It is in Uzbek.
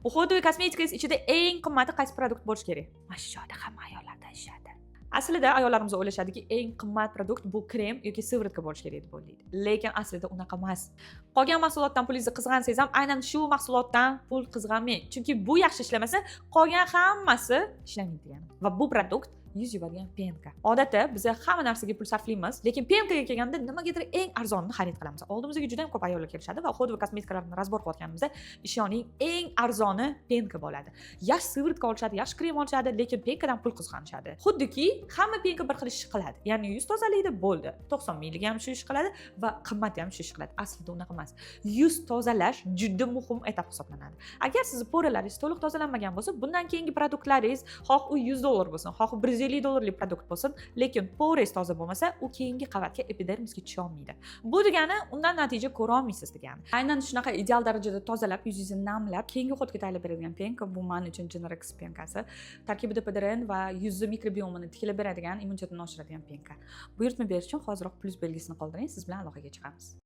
Уходовый kosmetikangiz ichida eng qimmati qaysi продукт bo'lishi kerak? Mana shu joyda hamma ayollar adashishadi. Aslida ayollarimiz o'ylashadiki, eng qimmat продукт bu krem yoki сыворотка bo'lishi kerak deb o'ylaydi, lekin aslida unaqa emas. Qolgan mahsulotdan pulingizni qizg'ansangiz ham, aynan shu mahsulotdan pul qizg'anmang, chunki bu yaxshi ishlamasa, qolgan hammasi ishlamaydi degani. Va bu продукт yuz yuvadigan пенка. Odatda biz hamma narsaga pul sarflaymiz, lekin пенка ga kelganda nimagadir eng arzonini xarid qilamiz. Oldimizga juda ham ko'p ayollar kelishadi va уходовый kosmetikalarni разбор qilayotganimizda, ishoning, eng arzoni пенка bo'ladi. Yaxshi сыворотка olishadi, yaxshi krem olishadi, lekin пенка dan pul qizg'anishadi. Xuddiki hamma пенка bir xil ish qiladi, ya'ni yuz tozalaydi, bo'ldi. 90 minglik ham shu ish qiladi va qimmati ham shu ish qiladi. Aslida unaqa emas. Yuz tozalash juda muhim этап hisoblanadi. Agar sizni пора laringiz to'liq tozalanmagan bo'lsa, bundan keyingi продукт laringiz, xoh u 100 dollar bo'lsin, xoh 150 dollarlik продукт bo'lsin, lekin пора ngiz toza bo'lmasa, u keyingi qavatga, epidermisga tusholmaydi. Bu degani undan natija ko'rolmaysiz degani. Aynan shunaqa ideal darajada tozalab, yuzingizni namlab, keyingi уход ga tayyorlab beradigan пенка bu man uchun Generx пенка si. Tarkibida PDRN va yuzni mikrobiomini tiklab beradigan, immunitetni oshiradigan пенка. Buyurtma berish uchun hoziroq plyus belgisini qoldiring, siz bilan aloqaga chiqamiz.